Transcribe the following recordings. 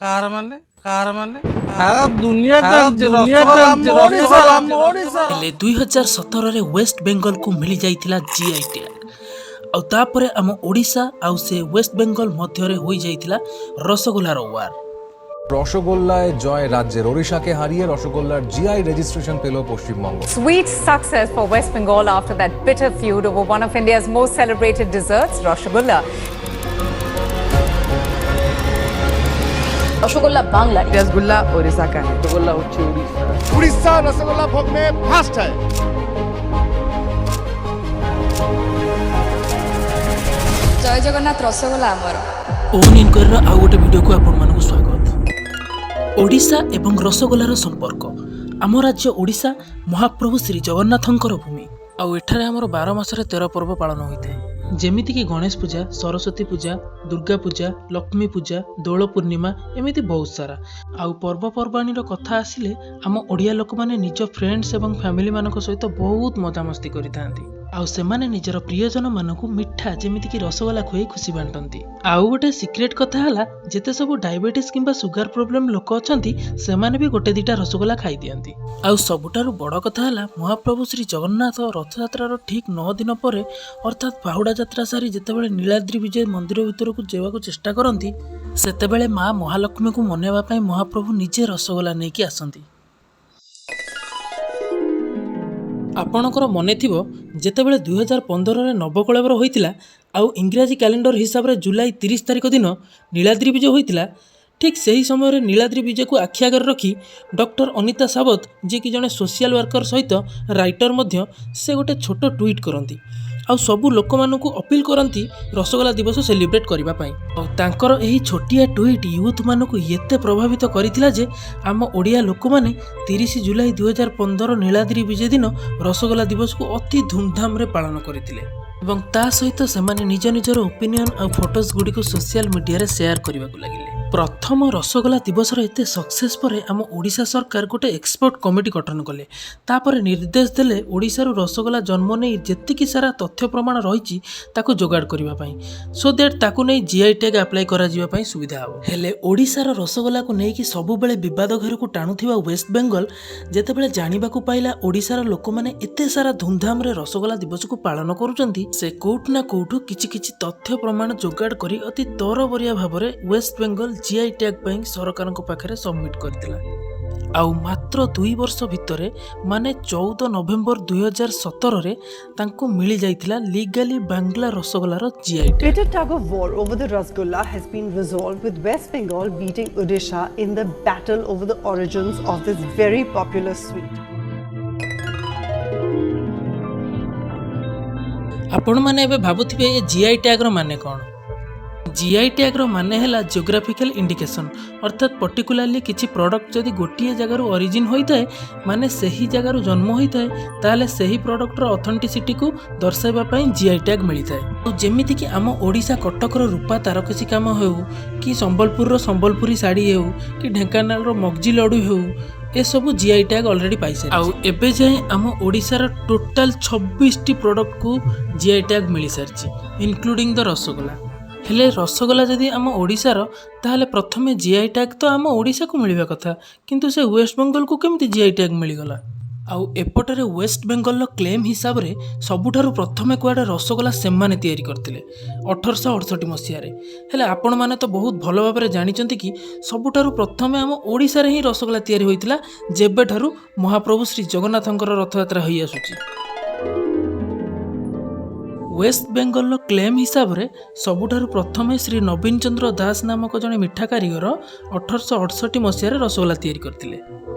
କାହାର ମାନେ କାହାର ମାନେ ସାରା ଦୁନିଆ ଚାଲିଛି ରସଗୋଲା ଆମ ଓଡ଼ିଶା। ହେଲେ 2017ରେ ୱେଷ୍ଟ ବେଙ୍ଗଲକୁ ମିଳିଯାଇଥିଲା ଜିଆଇ ଟ୍ୟାଗ୍। ଆଉ ତାପରେ ଆମ ଓଡ଼ିଶା ଆଉ ସେ ୱେଷ୍ଟ ବେଙ୍ଗଲ ମଧ୍ୟରେ ହୋଇଯାଇଥିଲା ରସଗୋଲାର ୱାର୍। রসগোল্লায় জয় রাজ্যের। ওড়িশাকে হারিয়ে রসগোল্লার জিআই রেজিস্ট্রেশন পেল Paschimbanga. Sweet success for West Bengal after that bitter feud over one of India's most celebrated desserts, Rasgulla. Rasgulla বাংলার। रसगुल्ला ओडिशा का है। उड़ीसा रसगुल्ला भोग में फर्स्ट है। ଜୟ ଜଗନ୍ନାଥ, ରସଗୋଲା ଆମର। ଓନ୍ ଇନକ୍ୱାରିର ଆଉ ଗୋଟେ ଭିଡ଼ିଓକୁ ଆପଣମାନଙ୍କୁ ସ୍ୱାଗତ। ଓଡ଼ିଶା ଏବଂ ରସଗୋଲାର ସମ୍ପର୍କ। ଆମ ରାଜ୍ୟ ଓଡ଼ିଶା ମହାପ୍ରଭୁ ଶ୍ରୀ ଜଗନ୍ନାଥଙ୍କର ଭୂମି, ଆଉ ଏଠାରେ ଆମର 12 ମାସରେ 13 ପର୍ବ ପାଳନ ହୋଇଥାଏ, ଯେମିତିକି ଗଣେଶ ପୂଜା, ସରସ୍ୱତୀ ପୂଜା, ଦୁର୍ଗା ପୂଜା, ଲକ୍ଷ୍ମୀ ପୂଜା, ଦୋଳ ପୂର୍ଣ୍ଣିମା, ଏମିତି ବହୁତ ସାରା। ଆଉ ପର୍ବପର୍ବାଣୀର କଥା ଆସିଲେ ଆମ ଓଡ଼ିଆ ଲୋକମାନେ ନିଜ ଫ୍ରେଣ୍ଡସ୍ ଏବଂ ଫ୍ୟାମିଲିମାନଙ୍କ ସହିତ ବହୁତ ମଜାମସ୍ତି କରିଥାନ୍ତି, ଆଉ ସେମାନେ ନିଜର ପ୍ରିୟଜନମାନଙ୍କୁ ମିଠା ଯେମିତିକି ରସଗୋଲା ଖୁଆଇ ଖୁସି ବାଣ୍ଟନ୍ତି। ଆଉ ଗୋଟେ ସିକ୍ରେଟ୍ କଥା ହେଲା, ଯେତେ ସବୁ ଡାଇବେଟିସ୍ କିମ୍ବା ସୁଗାର ପ୍ରୋବ୍ଲେମ୍ ଲୋକ ଅଛନ୍ତି, ସେମାନେ ବି ଗୋଟେ ଦୁଇଟା ରସଗୋଲା ଖାଇଦିଅନ୍ତି। ଆଉ ସବୁଠାରୁ ବଡ଼ କଥା ହେଲା, ମହାପ୍ରଭୁ ଶ୍ରୀ ଜଗନ୍ନାଥ ରଥଯାତ୍ରାର ଠିକ୍ 9 ଦିନ ପରେ, ଅର୍ଥାତ୍ ବାହୁଡ଼ା ଯାତ୍ରା ସାରି ଯେତେବେଳେ ନୀଳାଦ୍ରି ବିଜୟ ମନ୍ଦିର ଭିତରକୁ ଯିବାକୁ ଚେଷ୍ଟା କରନ୍ତି, ସେତେବେଳେ ମା ମହାଲକ୍ଷ୍ମୀଙ୍କୁ ମନେଇବା ପାଇଁ ମହାପ୍ରଭୁ ନିଜେ ରସଗୋଲା ନେଇକି ଆସନ୍ତି। ଆପଣଙ୍କର ମନେ ଥିବ, ଯେତେବେଳେ 2015ରେ ନବକଳେବର ହୋଇଥିଲା ଆଉ ଇଂରାଜୀ କ୍ୟାଲେଣ୍ଡର ହିସାବରେ ଜୁଲାଇ 30 ତାରିଖ ଦିନ ନୀଳାଦ୍ରି ବିଜେ ହୋଇଥିଲା, ଠିକ୍ ସେହି ସମୟରେ ନୀଳାଦ୍ରି ବିଜେକୁ ଆଖି ଆଗରେ ରଖି ଡକ୍ଟର ଅନିତା ସାବତ, ଯିଏକି ଜଣେ ସୋସିଆଲ ୱାର୍କର ସହିତ ରାଇଟର ମଧ୍ୟ, ସେ ଗୋଟେ ଛୋଟ ଟ୍ୱିଟ୍ କରନ୍ତି ଆଉ ସବୁ ଲୋକମାନଙ୍କୁ ଅପିଲ୍ କରନ୍ତି ରସଗୋଲା ଦିବସ ସେଲିବ୍ରେଟ୍ କରିବା ପାଇଁ। ଆଉ ତାଙ୍କର ଏହି ଛୋଟିଆ ଟ୍ୱିଟ୍ ୟୁଥ୍ମାନଙ୍କୁ ଏତେ ପ୍ରଭାବିତ କରିଥିଲା ଯେ ଆମ ଓଡ଼ିଆ ଲୋକମାନେ 30 ଜୁଲାଇ 2015 ନୀଳାଦ୍ରି ବିଜେ ଦିନ ରସଗୋଲା ଦିବସକୁ ଅତି ଧୁମଧାମରେ ପାଳନ କରିଥିଲେ ଏବଂ ତା ସହିତ ସେମାନେ ନିଜ ନିଜର ଓପିନିଅନ୍ ଆଉ ଫଟୋଜ୍ ଗୁଡ଼ିକୁ ସୋସିଆଲ ମିଡ଼ିଆରେ ସେୟାର କରିବାକୁ ଲାଗିଲେ। ପ୍ରଥମ ରସଗୋଲା ଦିବସର ଏତେ ସକ୍ସେସ୍ ପରେ ଆମ ଓଡ଼ିଶା ସରକାର ଗୋଟେ ଏକ୍ସପର୍ଟ କମିଟି ଗଠନ କଲେ। ତାପରେ ନିର୍ଦ୍ଦେଶ ଦେଲେ ଓଡ଼ିଶାରୁ ରସଗୋଲା ଜନ୍ମ ନେଇ ଯେତିକି ସାରା ତଥ୍ୟ ପ୍ରମାଣ ରହିଛି, ତାକୁ ଯୋଗାଡ଼ କରିବା ପାଇଁ, ସୋ that ତାକୁ ନେଇ ଜିଆଇ ଟ୍ୟାଗ୍ ଆପ୍ଲାଏ କରାଯିବା ପାଇଁ ସୁବିଧା ହେବ। ହେଲେ ଓଡ଼ିଶାର ରସଗୋଲାକୁ ନେଇକି ସବୁବେଳେ ବିବାଦ ଘେରକୁ ଟାଣୁଥିବା ୱେଷ୍ଟ ବେଙ୍ଗଲ ଯେତେବେଳେ ଜାଣିବାକୁ ପାଇଲା ଓଡ଼ିଶାର ଲୋକମାନେ ଏତେ ସାରା ଧୁମଧାମରେ ରସଗୋଲା ଦିବସକୁ ପାଳନ କରୁଛନ୍ତି, ସେ କୋଉଠୁ ନା କୋଉଠୁ କିଛି କିଛି ତଥ୍ୟ ପ୍ରମାଣ ଯୋଗାଡ଼ କରି ଅତି ତରବରିଆ ଭାବରେ ୱେଷ୍ଟ ବେଙ୍ଗଲ ଜିଆଇ ଟ୍ୟାଗ୍ ପାଇଁ ସରକାରଙ୍କ ପାଖରେ ସବମିଟ୍ କରିଥିଲା। ଆଉ ମାତ୍ର 2 ବର୍ଷ ଭିତରେ, ମାନେ 14 ନଭେମ୍ବର 2017ରେ ତାଙ୍କୁ ମିଳିଯାଇଥିଲା ଲିଗାଲି ବାଂଲା ରସଗୋଲାର GI tag. Bitter tug of war over the Rasgulla has been resolved, with West Bengal beating Odisha in the battle over the origins of this very popular sweet. ଆପଣମାନେ ଏବେ ଭାବୁଥିବେ, ଏ ଜିଆଇ ଟ୍ୟାଗ୍ର ମାନେ କ'ଣ? GI ଟ୍ୟାଗ୍ର ମାନେ ହେଲା geographical indication, ଅର୍ଥାତ୍ particularly କିଛି product ଯଦି ଗୋଟିଏ ଜାଗାରୁ ଅରିଜିନ୍ ହୋଇଥାଏ, ମାନେ ସେହି ଜାଗାରୁ ଜନ୍ମ ହୋଇଥାଏ, ତାହେଲେ ସେହି ପ୍ରଡ଼କ୍ଟର ଅଥେଣ୍ଟିସିଟିକୁ ଦର୍ଶାଇବା ପାଇଁ ଜିଆଇ ଟ୍ୟାଗ୍ ମିଳିଥାଏ। ଆଉ ଯେମିତିକି ଆମ ଓଡ଼ିଶା କଟକର ରୂପା ତାରକସି କାମ ହେଉ କି ସମ୍ବଲପୁରର ସମ୍ବଲପୁରୀ ଶାଢ଼ୀ ହେଉ କି ଢେଙ୍କାନାଳର ମଗଜି ଲଡ଼ୁ ହେଉ, ଏସବୁ ଜିଆଇ ଟ୍ୟାଗ୍ ଅଲରେଡ଼ି ପାଇସାରିଛି। ଆଉ ଏବେ ଯାଏଁ ଆମ ଓଡ଼ିଶାର ଟୋଟାଲ 26ଟି ପ୍ରଡ଼କ୍ଟକୁ ଜିଆଇ ଟ୍ୟାଗ୍ ମିଳିସାରିଛି, ଇନକ୍ଲୁଡ଼ିଂ ଦ ରସଗୋଲା। ହେଲେ ରସଗୋଲା ଯଦି ଆମ ଓଡ଼ିଶାର, ତାହେଲେ ପ୍ରଥମେ ଜିଆଇ ଟ୍ୟାଗ୍ ତ ଆମ ଓଡ଼ିଶାକୁ ମିଳିବା କଥା, କିନ୍ତୁ ସେ ୱେଷ୍ଟ ବେଙ୍ଗଲକୁ କେମିତି ଜିଆଇ ଟ୍ୟାଗ୍ ମିଳିଗଲା? ଆଉ ଏପଟରେ ୱେଷ୍ଟ ବେଙ୍ଗଲର କ୍ଲେମ୍ ହିସାବରେ ସବୁଠାରୁ ପ୍ରଥମେ କୁଆଡ଼େ ରସଗୋଲା ସେମାନେ ତିଆରି କରିଥିଲେ 1868 ମସିହାରେ। ହେଲେ ଆପଣମାନେ ତ ବହୁତ ଭଲ ଭାବରେ ଜାଣିଛନ୍ତି କି ସବୁଠାରୁ ପ୍ରଥମେ ଆମ ଓଡ଼ିଶାରେ ହିଁ ରସଗୋଲା ତିଆରି ହୋଇଥିଲା, ଯେବେଠାରୁ ମହାପ୍ରଭୁ ଶ୍ରୀ ଜଗନ୍ନାଥଙ୍କର ରଥଯାତ୍ରା ହୋଇଆସୁଛି। ୱେଷ୍ଟ ବେଙ୍ଗଲର କ୍ଲେମ୍ ହିସାବରେ ସବୁଠାରୁ ପ୍ରଥମେ ଶ୍ରୀ ନବୀନ ଚନ୍ଦ୍ର ଦାସ ନାମକ ଜଣେ ମିଠା କାରିଗର 1868 ମସିହାରେ ରସଗୋଲା ତିଆରି କରିଥିଲେ।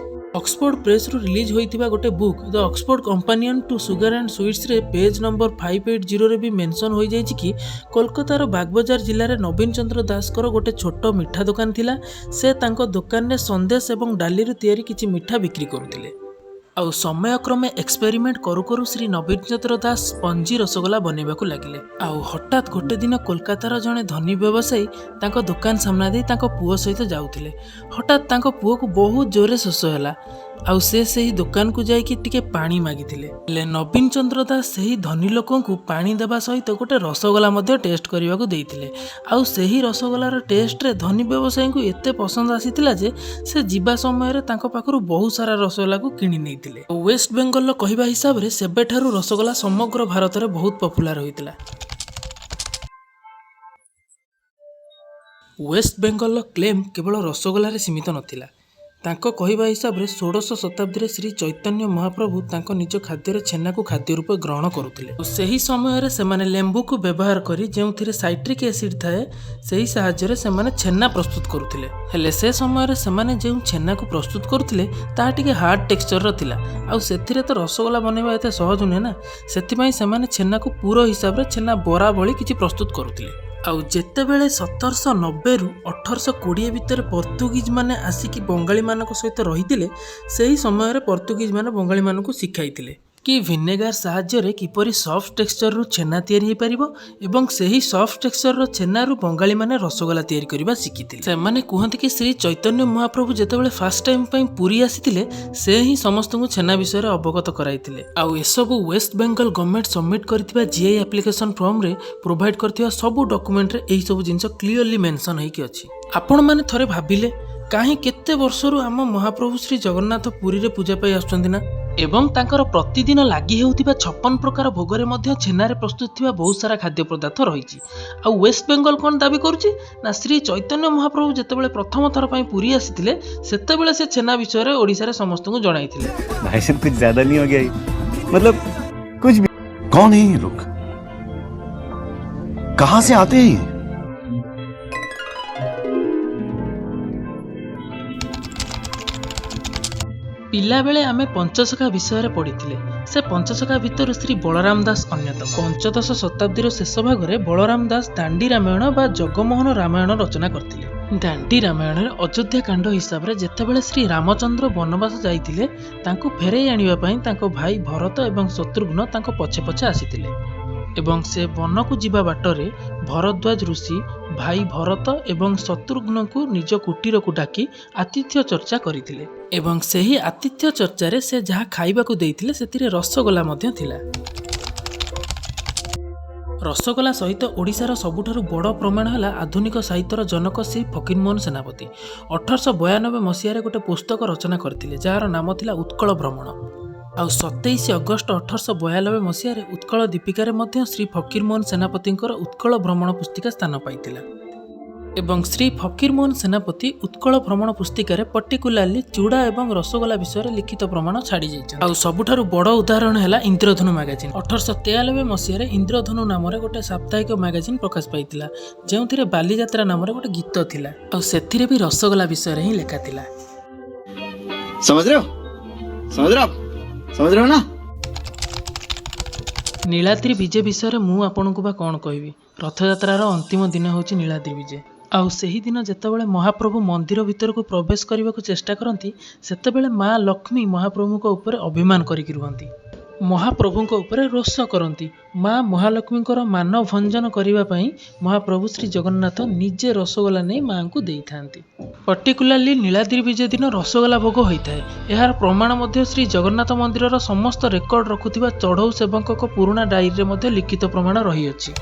ଅକ୍ସଫୋର୍ଡ ପ୍ରେସ୍ରୁ ରିଲିଜ୍ ହୋଇଥିବା ଗୋଟେ book The Oxford Companion to Sugar and ସୁଇଟ୍ସରେ page number 580ରେ B mention ହୋଇଯାଇଛି କି କୋଲକାତାର ବାଗବଜାର ଜିଲ୍ଲାରେ ନବୀନ ଚନ୍ଦ୍ର ଦାସଙ୍କର ଗୋଟେ ଛୋଟ ମିଠା ଦୋକାନ ଥିଲା। ସେ ତାଙ୍କ ଦୋକାନରେ ସନ୍ଦେଶ ଏବଂ ଡାଲିରୁ ତିଆରି କିଛି ମିଠା ବିକ୍ରି କରୁଥିଲେ। ଆଉ ସମୟକ୍ରମେ ଏକ୍ସପେରିମେଣ୍ଟ କରୁ କରୁ ଶ୍ରୀ ନବୀନ ଚନ୍ଦ୍ର ଦାସ ସ୍ପଞ୍ଜି ରସଗୋଲା ବନେଇବାକୁ ଲାଗିଲେ। ଆଉ ହଠାତ୍ ଗୋଟେ ଦିନ କୋଲକାତାର ଜଣେ ଧନୀ ବ୍ୟବସାୟୀ ତାଙ୍କ ଦୋକାନ ସାମ୍ନା ଦେଇ ତାଙ୍କ ପୁଅ ସହିତ ଯାଉଥିଲେ। ହଠାତ୍ ତାଙ୍କ ପୁଅକୁ ବହୁତ ଜୋରରେ ଶୋଷ ହେଲା ଆଉ ସେ ସେହି ଦୋକାନକୁ ଯାଇକି ଟିକେ ପାଣି ମାଗିଥିଲେ। ହେଲେ ନବୀନ ଚନ୍ଦ୍ର ଦାସ ସେହି ଧନୀ ଲୋକଙ୍କୁ ପାଣି ଦେବା ସହିତ ଗୋଟେ ରସଗୋଲା ମଧ୍ୟ ଟେଷ୍ଟ କରିବାକୁ ଦେଇଥିଲେ। ଆଉ ସେହି ରସଗୋଲାର ଟେଷ୍ଟରେ ଧନୀ ବ୍ୟବସାୟୀଙ୍କୁ ଏତେ ପସନ୍ଦ ଆସିଥିଲା ଯେ ସେ ଯିବା ସମୟରେ ତାଙ୍କ ପାଖରୁ ବହୁତ ସାରା ରସଗୋଲାକୁ କିଣି ନେଇଥିଲେ। ୱେଷ୍ଟ ବେଙ୍ଗଲର କହିବା ହିସାବରେ ସେବେଠାରୁ ରସଗୋଲା ସମଗ୍ର ଭାରତରେ ବହୁତ ପପୁଲାର ହୋଇଥିଲା। ୱେଷ୍ଟ ବେଙ୍ଗଲର କ୍ଲେମ୍ କେବଳ ରସଗୋଲାରେ ସୀମିତ ନଥିଲା। ତାଙ୍କ କହିବା ହିସାବରେ ଷୋଡ଼ଶ ଶତାବ୍ଦୀରେ ଶ୍ରୀ ଚୈତନ୍ୟ ମହାପ୍ରଭୁ ତାଙ୍କ ନିଜ ଖାଦ୍ୟରେ ଛେନାକୁ ଖାଦ୍ୟ ରୂପେ ଗ୍ରହଣ କରୁଥିଲେ। ଓ ସେହି ସମୟରେ ସେମାନେ ଲେମ୍ବୁକୁ ବ୍ୟବହାର କରି, ଯେଉଁଥିରେ ସାଇଟ୍ରିକ୍ ଏସିଡ୍ ଥାଏ, ସେହି ସାହାଯ୍ୟରେ ସେମାନେ ଛେନା ପ୍ରସ୍ତୁତ କରୁଥିଲେ। ହେଲେ ସେ ସମୟରେ ସେମାନେ ଯେଉଁ ଛେନାକୁ ପ୍ରସ୍ତୁତ କରୁଥିଲେ, ତାହା ଟିକେ ହାର୍ଡ ଟେକ୍ସଚରର ଥିଲା। ଆଉ ସେଥିରେ ତ ରସଗୋଲା ବନେଇବା ଏତେ ସହଜ ନୁହେଁ ନା। ସେଥିପାଇଁ ସେମାନେ ଛେନାକୁ ପୁର ହିସାବରେ ଛେନା ବରା ଭଳି କିଛି ପ୍ରସ୍ତୁତ କରୁଥିଲେ। ଆଉ ଯେତେବେଳେ 1790ରୁ 1820 ଭିତରେ ପର୍ତ୍ତୁଗୀଜ ମାନେ ଆସିକି ବଙ୍ଗାଳୀମାନଙ୍କ ସହିତ ରହିଥିଲେ, ସେହି ସମୟରେ ପର୍ତ୍ତୁଗୀଜ ମାନେ ବଙ୍ଗାଳୀମାନଙ୍କୁ ଶିଖାଇଥିଲେ କି ଭିନେଗାର ସାହାଯ୍ୟରେ କିପରି ସଫ୍ଟ ଟେକ୍ସଚରରୁ ଛେନା ତିଆରି ହୋଇପାରିବ ଏବଂ ସେହି ସଫ୍ଟ ଟେକ୍ସଚରର ଛେନାରୁ ବଙ୍ଗାଳୀମାନେ ରସଗୋଲା ତିଆରି କରିବା ଶିଖିଥିଲେ। ସେମାନେ କୁହନ୍ତି କି ଶ୍ରୀ ଚୈତନ୍ୟ ମହାପ୍ରଭୁ ଯେତେବେଳେ ଫାର୍ଷ୍ଟ ଟାଇମ୍ ପାଇଁ ପୁରୀ ଆସିଥିଲେ, ସେ ହିଁ ସମସ୍ତଙ୍କୁ ଛେନା ବିଷୟରେ ଅବଗତ କରାଇଥିଲେ। ଆଉ ଏସବୁ ୱେଷ୍ଟ ବେଙ୍ଗଲ ଗଭର୍ଣ୍ଣମେଣ୍ଟ ସବମିଟ୍ କରିଥିବା ଜିଆଇ ଆପ୍ଲିକେସନ୍ ଫର୍ମରେ ପ୍ରୋଭାଇଡ଼ କରିଥିବା ସବୁ ଡକୁମେଣ୍ଟରେ ଏହି ସବୁ ଜିନିଷ କ୍ଲିଅରଲି ମେନସନ୍ ହେଇକି ଅଛି। ଆପଣମାନେ ଥରେ ଭାବିଲେ, କାହିଁ କେତେ ବର୍ଷରୁ ଆମ ମହାପ୍ରଭୁ ଶ୍ରୀ ଜଗନ୍ନାଥ ପୁରୀରେ ପୂଜା ପାଇ ଆସୁଛନ୍ତି ନା, ଏବଂ ତାଙ୍କର ପ୍ରତିଦିନ ଲାଗି ହେଉଥିବା 56 ପ୍ରକାର ଭୋଗରେ ମଧ୍ୟ ଛେନାରେ ପ୍ରସ୍ତୁତ ଥିବା ବହୁତ ସାରା ଖାଦ୍ୟ ପଦାର୍ଥ ରହିଛି। ଆଉ ୱେଷ୍ଟ ବେଙ୍ଗଲ କ'ଣ ଦାବି କରୁଛି ନା, ଶ୍ରୀ ଚୈତନ୍ୟ ମହାପ୍ରଭୁ ଯେତେବେଳେ ପ୍ରଥମ ଥର ପାଇଁ ପୁରୀ ଆସିଥିଲେ, ସେତେବେଳେ ସେ ଛେନା ବିଷୟରେ ଓଡ଼ିଶାରେ ସମସ୍ତଙ୍କୁ ଜଣାଇଥିଲେ। भाई साहब, कुछ ज्यादा नहीं हो गया ये? मतलब कुछ भी। कौन है ये लोग? कहां से आते हैं ये? ପିଲାବେଳେ ଆମେ ପଞ୍ଚସଖା ବିଷୟରେ ପଢ଼ିଥିଲେ। ସେ ପଞ୍ଚସଖା ଭିତରୁ ଶ୍ରୀ ବଳରାମ ଦାସ ଅନ୍ୟତମ। ପଞ୍ଚଦଶ ଶତାବ୍ଦୀର ଶେଷ ଭାଗରେ ବଳରାମ ଦାସ ଦାଣ୍ଡି ରାମାୟଣ ବା ଜଗମୋହନ ରାମାୟଣ ରଚନା କରିଥିଲେ। ଦାଣ୍ଡି ରାମାୟଣରେ ଅଯୋଧ୍ୟା କାଣ୍ଡ ହିସାବରେ ଯେତେବେଳେ ଶ୍ରୀ ରାମଚନ୍ଦ୍ର ବନବାସ ଯାଇଥିଲେ, ତାଙ୍କୁ ଫେରାଇ ଆଣିବା ପାଇଁ ତାଙ୍କ ଭାଇ ଭରତ ଏବଂ ଶତ୍ରୁଘ୍ନ ତାଙ୍କ ପଛେ ପଛେ ଆସିଥିଲେ ଏବଂ ସେ ବନକୁ ଯିବା ବାଟରେ ଭରଦ୍ୱାଜ ଋଷି ଭାଇ ଭରତ ଏବଂ ଶତ୍ରୁଘ୍ନଙ୍କୁ ନିଜ କୁଟୀରକୁ ଡାକି ଆତିଥ୍ୟ ଚର୍ଚ୍ଚା କରିଥିଲେ ଏବଂ ସେହି ଆତିଥ୍ୟ ଚର୍ଚ୍ଚାରେ ସେ ଯାହା ଖାଇବାକୁ ଦେଇଥିଲେ, ସେଥିରେ ରସଗୋଲା ମଧ୍ୟ ଥିଲା। ରସଗୋଲା ସହିତ ଓଡ଼ିଶାର ସବୁଠାରୁ ବଡ଼ ପ୍ରମାଣ ହେଲା ଆଧୁନିକ ସାହିତ୍ୟର ଜନକ ଶ୍ରୀ ଫକୀରମୋହନ ସେନାପତି 1892 ମସିହାରେ ଗୋଟେ ପୁସ୍ତକ ରଚନା କରିଥିଲେ, ଯାହାର ନାମ ଥିଲା ଉତ୍କଳ ଭ୍ରମଣ। ଆଉ 27 ଅଗଷ୍ଟ 1892 ମସିହାରେ ଉତ୍କଳ ଦୀପିକାରେ ମଧ୍ୟ ଶ୍ରୀ ଫକୀରମୋହନ ସେନାପତିଙ୍କର ଉତ୍କଳ ଭ୍ରମଣ ପୁସ୍ତିକା ସ୍ଥାନ ପାଇଥିଲା। ଏବଂ ଶ୍ରୀ ଫକୀରମୋହନ ସେନାପତି ଉତ୍କଳ ଭ୍ରମଣ ପୁସ୍ତିକାରେ ପର୍ଟିକୁଲାରଲି ଚୁଡ଼ା ଏବଂ ରସଗୋଲା ବିଷୟରେ ଲିଖିତ ପ୍ରମାଣ ଛାଡ଼ି ଯାଇଛନ୍ତି। ଆଉ ସବୁଠାରୁ ବଡ଼ ଉଦାହରଣ ହେଲା ଇନ୍ଦ୍ରଧନୁ ମାଗାଜିନ୍। 1893 ମସିହାରେ ଇନ୍ଦ୍ରଧନୁ ନାମରେ ଗୋଟେ ସାପ୍ତାହିକ ମାଗାଜିନ୍ ପ୍ରକାଶ ପାଇଥିଲା, ଯେଉଁଥିରେ ବାଲିଯାତ୍ରା ନାମରେ ଗୋଟେ ଗୀତ ଥିଲା ଆଉ ସେଥିରେ ବି ରସଗୋଲା ବିଷୟରେ ହିଁ ଲେଖା ଥିଲା। समझ रहे हो? समझ रहे हो आप? समझ रहे हो ना? ନୀଳାଦ୍ରି ବିଜେ ବିଷୟରେ ମୁଁ ଆପଣଙ୍କୁ ବା କ'ଣ କହିବି? ରଥଯାତ୍ରାର ଅନ୍ତିମ ଦିନ ହେଉଛି ନୀଳାଦ୍ରି ବିଜେ। ଆଉ ସେହିଦିନ ଯେତେବେଳେ ମହାପ୍ରଭୁ ମନ୍ଦିର ଭିତରକୁ ପ୍ରବେଶ କରିବାକୁ ଚେଷ୍ଟା କରନ୍ତି, ସେତେବେଳେ ମା ଲକ୍ଷ୍ମୀ ମହାପ୍ରଭୁଙ୍କ ଉପରେ ଅଭିମାନ କରିକି ରୁହନ୍ତି, ମହାପ୍ରଭୁଙ୍କ ଉପରେ ରୋଷ କରନ୍ତି। ମା ମହାଲକ୍ଷ୍ମୀଙ୍କର ମାନ ଭଞ୍ଜନ କରିବା ପାଇଁ ମହାପ୍ରଭୁ ଶ୍ରୀ ଜଗନ୍ନାଥ ନିଜେ ରସଗୋଲା ନେଇ ମାଆଙ୍କୁ ଦେଇଥାନ୍ତି। ପର୍ଟିକୁଲାରଲି ନୀଳାଦ୍ରି ବିଜେ ଦିନ ରସଗୋଲା ଭୋଗ ହୋଇଥାଏ। ଏହାର ପ୍ରମାଣ ମଧ୍ୟ ଶ୍ରୀ ଜଗନ୍ନାଥ ମନ୍ଦିରର ସମସ୍ତ ରେକର୍ଡ ରଖୁଥିବା ଚଢ଼ଉ ସେବକଙ୍କ ପୁରୁଣା ଡାଏରୀରେ ମଧ୍ୟ ଲିଖିତ ପ୍ରମାଣ ରହିଅଛି।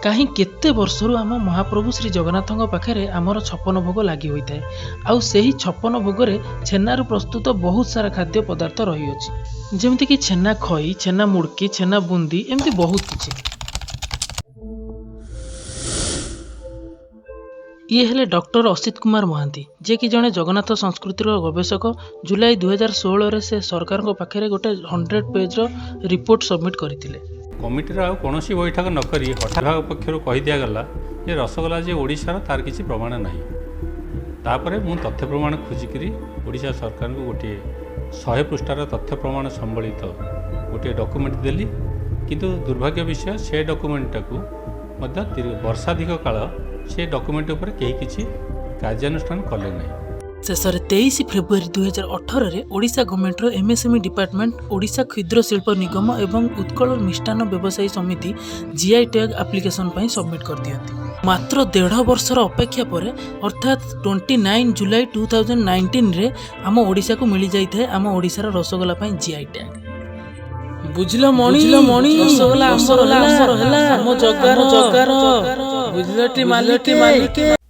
କାହିଁ କେତେ ବର୍ଷରୁ ଆମ ମହାପ୍ରଭୁ ଶ୍ରୀ ଜଗନ୍ନାଥଙ୍କ ପାଖରେ ଆମର 56 ଭୋଗ ଲାଗି ହୋଇଥାଏ। ଆଉ ସେହି 56 ଭୋଗରେ ଛେନାରୁ ପ୍ରସ୍ତୁତ ବହୁତ ସାରା ଖାଦ୍ୟ ପଦାର୍ଥ ରହିଅଛି, ଯେମିତିକି ଛେନା ଖଇ, ଛେନା ମୁଡ଼କି, ଛେନା ବୁନ୍ଦି, ଏମିତି ବହୁତ କିଛି। ଇଏ ହେଲେ ଡକ୍ଟର ଅସିତ କୁମାର ମହାନ୍ତି, ଯିଏକି ଜଣେ ଜଗନ୍ନାଥ ସଂସ୍କୃତିର ଗବେଷକ। ଜୁଲାଇ 2016ରେ ସେ ସରକାରଙ୍କ ପାଖରେ ଗୋଟେ 100 ପେଜ୍ର ରିପୋର୍ଟ ସବମିଟ୍ କରିଥିଲେ। କମିଟିର ଆଉ କୌଣସି ବୈଠକ ନକରି ହଠାତ୍ ବିଭାଗ ପକ୍ଷରୁ କହିଦିଆଗଲା ଯେ ରସଗୋଲା ଯେ ଓଡ଼ିଶାର, ତାର କିଛି ପ୍ରମାଣ ନାହିଁ। ତାପରେ ମୁଁ ତଥ୍ୟ ପ୍ରମାଣ ଖୋଜିକିରି ଓଡ଼ିଶା ସରକାରଙ୍କୁ ଗୋଟିଏ 100 ପୃଷ୍ଠାର ତଥ୍ୟ ପ୍ରମାଣ ସମ୍ବଳିତ ଗୋଟିଏ ଡକୁମେଣ୍ଟ ଦେଲି। କିନ୍ତୁ ଦୁର୍ଭାଗ୍ୟ ବିଷୟ, ସେ ଡକୁମେଣ୍ଟଟାକୁ ମଧ୍ୟ ବର୍ଷାଧିକ କାଳ ସେ ଡକୁମେଣ୍ଟ ଉପରେ କେହି କିଛି କାର୍ଯ୍ୟାନୁଷ୍ଠାନ କଲେ ନାହିଁ। ଶେଷରେ 23 ଫେବୃଆରୀ 2018ରେ ଓଡ଼ିଶା ଗଭର୍ଣ୍ଣମେଣ୍ଟର ଏମ୍ଏସ୍ଏମ୍ଇ ଡିପାର୍ଟମେଣ୍ଟ, ଓଡ଼ିଶା କ୍ଷୁଦ୍ର ଶିଳ୍ପ ନିଗମ ଏବଂ ଉତ୍କଳ ମିଷ୍ଟାନ୍ନ ବ୍ୟବସାୟୀ ସମିତି ଜିଆଇ ଟ୍ୟାଗ୍ ଆପ୍ଲିକେସନ୍ ପାଇଁ ସବମିଟ୍ କରିଦିଅନ୍ତି। ମାତ୍ର ଦେଢ଼ ବର୍ଷର ଅପେକ୍ଷା ପରେ, ଅର୍ଥାତ୍ 29 July 2019ରେ ଆମ ଓଡ଼ିଶାକୁ ମିଳିଯାଇଥାଏ ଆମ ଓଡ଼ିଶାର ରସଗୋଲା ପାଇଁ ଜିଆଇ ଟ୍ୟାଗ୍। ବୁଝିଲ ମଣି, ମଣି, ରସଗୋଲା ଆମର ହେଲା, ଆମ ଜଗାର, ଜଗାର। ବୁଝିଲଟି ମାଲିକ, ମାଲିକ?